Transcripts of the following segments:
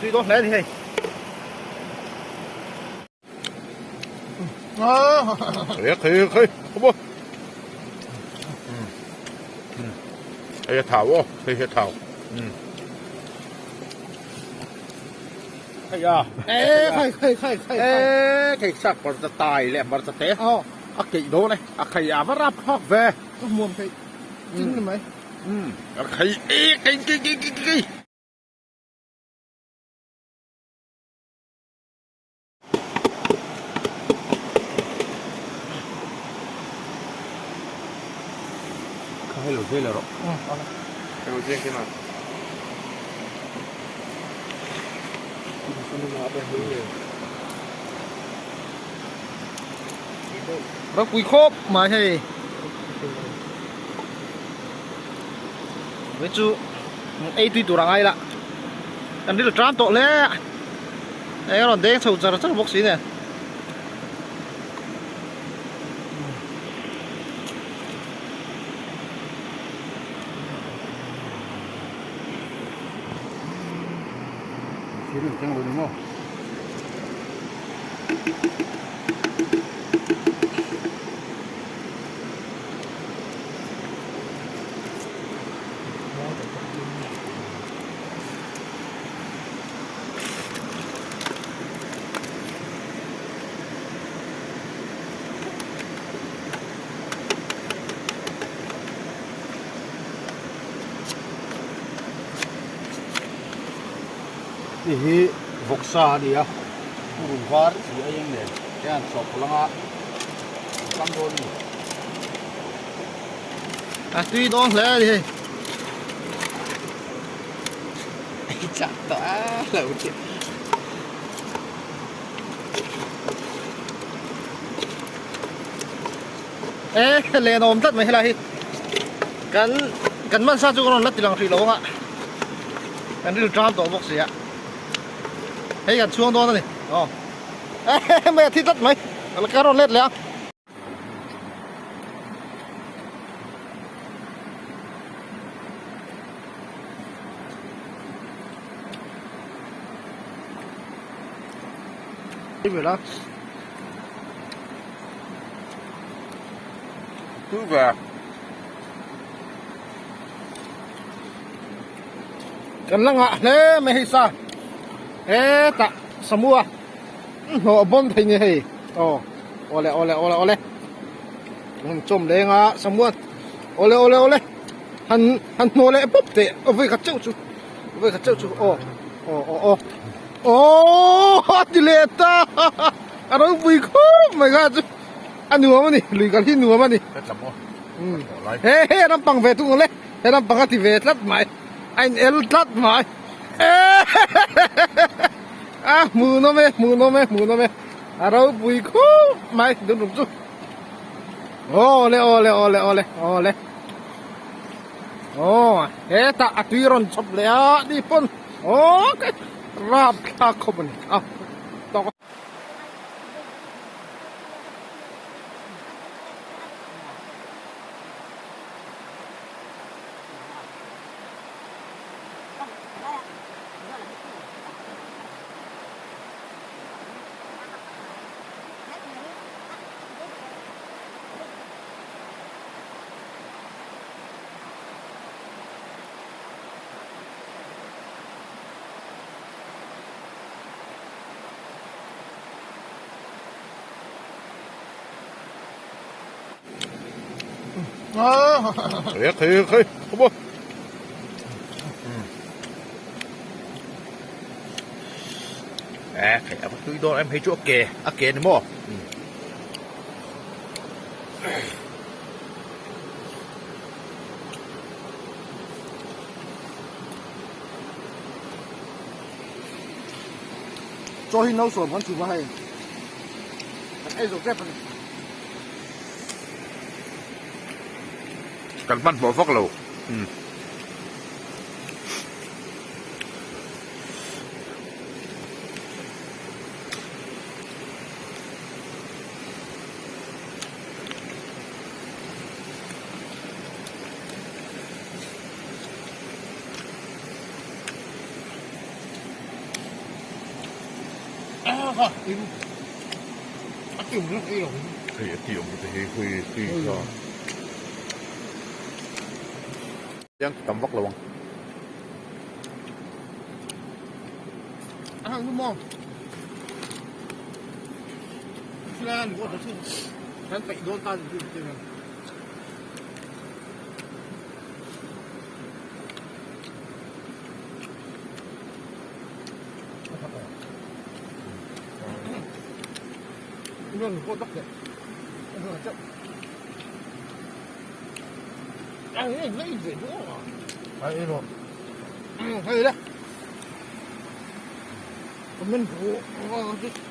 tui dawn hle a ni hei. Khai khai khai Hei a thau aw, hei hi a thau. Hei a. E khai khai khai khai. E khai sak hmarcha tai leh hmarcha te. Aw. A keih dawn e, a khai a va rap thlak ve. Ka hmuam theih ching ni mai. A khai e kai kai kai kai kai. Kha hei lo zel erawh. Hei lo zel khin a. Ropui khawp mai hei. Vei chu ei tui tur a ngai la. Kan ril tram tawh hle. Eng a rawn deng chho char char bawk si nen. Thil an keng lo ni maw? Hei hi vawksa a ni a purun var chi a eng nen hian chawhpawlh anga an tlang dawn a ni. A tui dawn hle a ni hei. Chak tawh a lo ti. E len awm tlat mai helai hi kan kan man sa chu ka rawn la ti lang hrih lo ang a kan ril tram tawh bawk si a hei kan chhuang dawn a ni aw e mai a thi tlat mai ka rawn let leh ang. Kan la ngah hle mai hei sa hetah samua hnawh bawn thei ni hei aw awle awle awle awle an chawm leng a samuan awle awle awle han han hnawh leh pawp teh a vawi khat chauh chu a vawi khat chauh chu aw aw aw aw aww a ti leh ta a ropui khawp mai kha chu a nuam a ni lui kal hi nuam a ni he he lampang ve thung le he lampang a ti ve tlat mai a in el tlat mai a hmuhnawm e hmuhnawm e hmuhnawm e a ropui khawp mai dunrum chu awle awle awle awle awle aw hetah a tui rawn chhawp leh a ni pawn aw ka rapthlak khawp a ni a tawk. Khai khai khai À, khai apa tui dawn em hei chu a ke a ke ni maw. Chaw hi no sawm kan chhum a hei kan ei zawk tep a ni. Kan hmanhmawh vak lo. Hei a tih awm te hi hui tui kha. Chiang tam vak lo ang.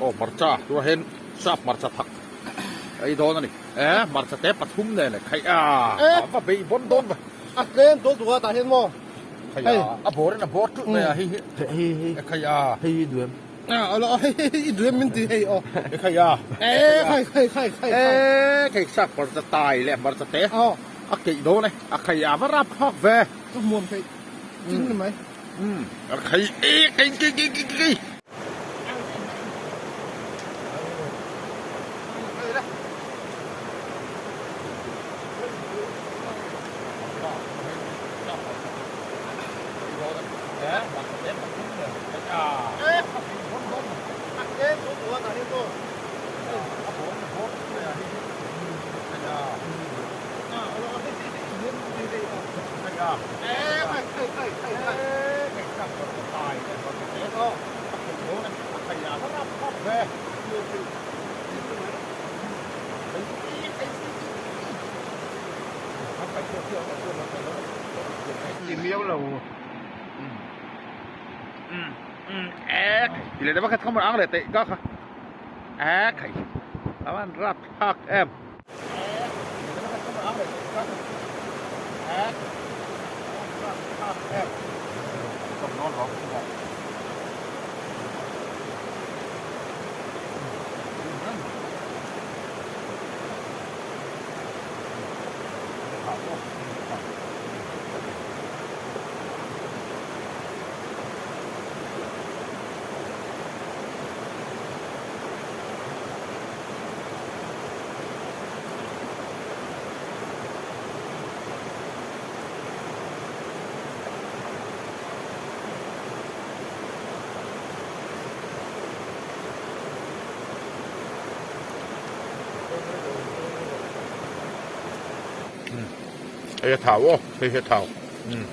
Aw hmarcha tunah hian sap hmarcha thak a ei dawn a ni e hmarcha te pathum nen e khaih a va bei bawn dawn ve a tlem dawn tur a tah hian maw khaih a a bawr in a bawr teuh mai a hei hi hei hi e khaih a hei hi duem a hei hei i duem min ti hei aw e khaih a e khai khai khai khai e khaih sap hmarcha tai leh hmarcha te a keih dawn e a khaih a va rap thlawk ve ka hmuam theih chin ni mai umm a khaih e khaih kei kei kei kei. Hei a thau aw hei hi a thau umm.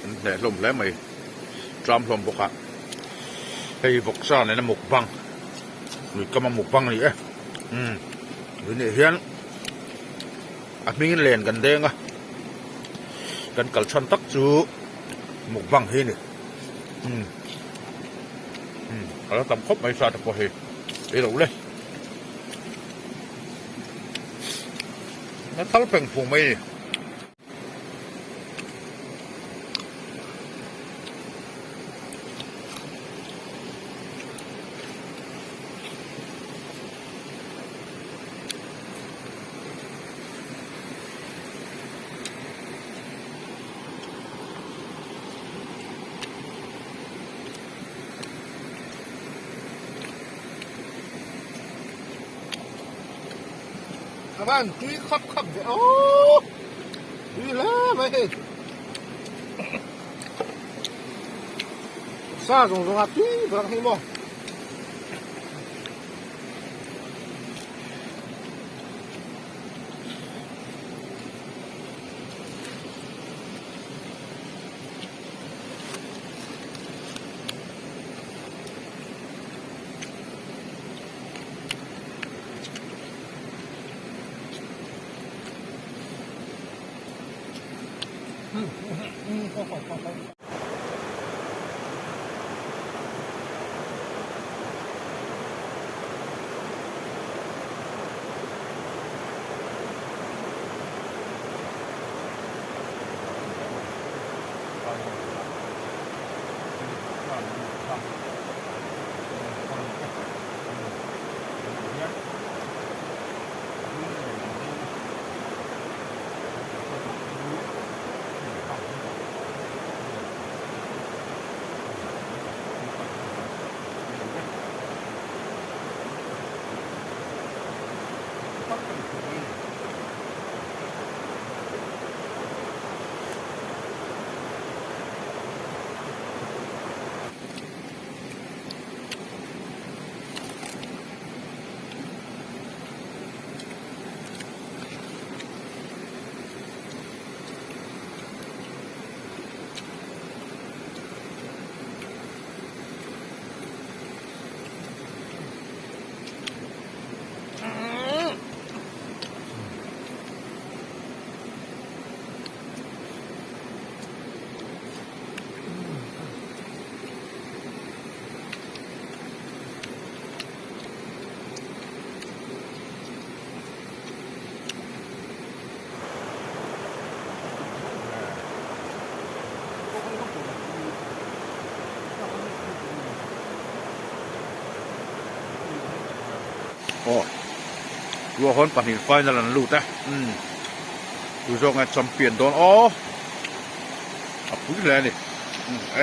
An hneh hlawm hle mai tram hlawm bawk a hei vawksa nena mukbang lui kama mukbang a ni e umm tun ah hian a hmingin len kan deng a kan kal chhan tak chu mukbang hi a ni umm umm a la tam khawp mai sa te pawh hei ei lo le a thal peng phung mai a ni. A van tui khap khap ve aww tui hle mai hei sa zawng zawng a tui ber ang hi maw. Aw Ruahawn pahnih final an lut a umm tu zawk nge champion dawn aw a pui hle a ni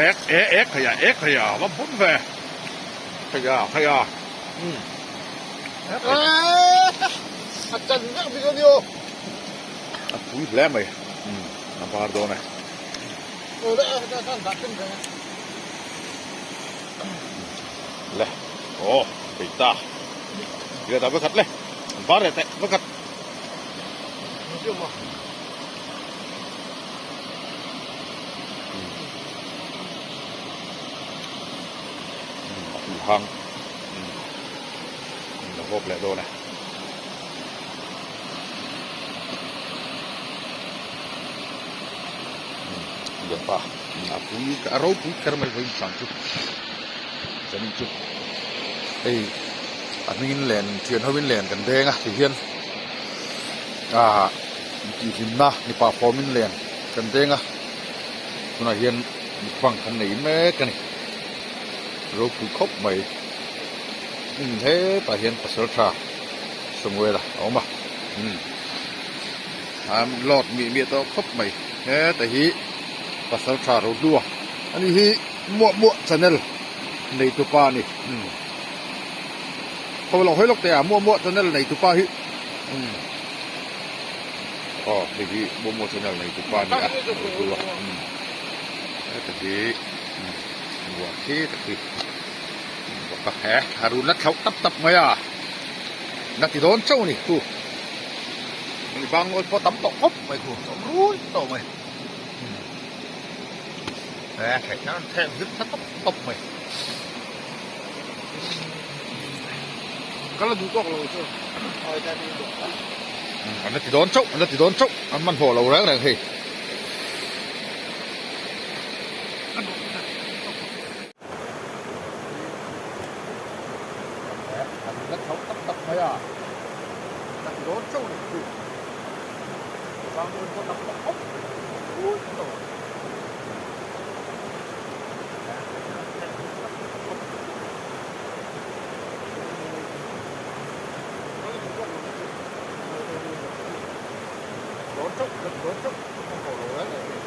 ek e ek thei a ek thei a va bun ve thei a thei a umm a chan vek bik a ni aw a pui hle mai umm a bar dawn e. Le aw thei ta tia ta vekhat le an var leh teh vekhat a tui hang a hawp leh dawn e. Lianpa a pui a ropui kher mai vawiin chang chu zanin chu hei a hmingin len thian ho in len kan deng a ti hian ah intihhlimna mipa fawmin len kan deng a tunah hian mukbang kan nei mek a ni ropui khawp mai umm hetah hian pasal tha Samuela a awm a umm an load mih miah tawh khawp mai heta hi pasal tha ro hlua ani hi muah muah channel nei tupa a ni umm khaw lo hawi lawk teh a muah muah channel nei tupa hi umm aw hei hi muah muah channel nei tupa a ni a ro hlua umm heta hi umm muah khi ta khi bawk a he a run la thlauh tap tap mai a. Na ti dawn chauh a ni khu hei bangawi pawh tam tawh khawp mai khu a awm rui tawh mai he theih nan thek zir tha tawp tawp mai ka la duh tawk lo chu an la ti dawn chauh an la ti dawn chauh an hmanhmawh lo reng reng hei. A la tho tak tak mai a, ka ti dawn chauh a ni chu. Bangun pawh tam tak khawp mai ui tawh. Dawn chauh, ka ti dawn chauh, ka hmu lo reng reng hei.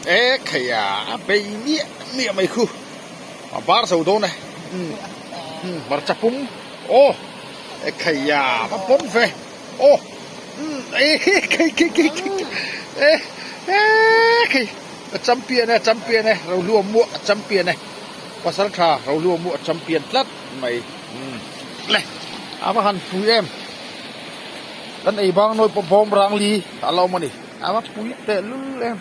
E khai a a bei miah miah mai khu a bar zo dawn e hmarcha pum aw e khai a va pawm ve aw e khai khai khai e e khai a champion e a champion e rohluam muah a champion e pasal tha rohluam muah a champion tlat mai le a va han pui em kan ei bang nawi pawh bawm rang li a lo awm a ni a va pui teh lul em.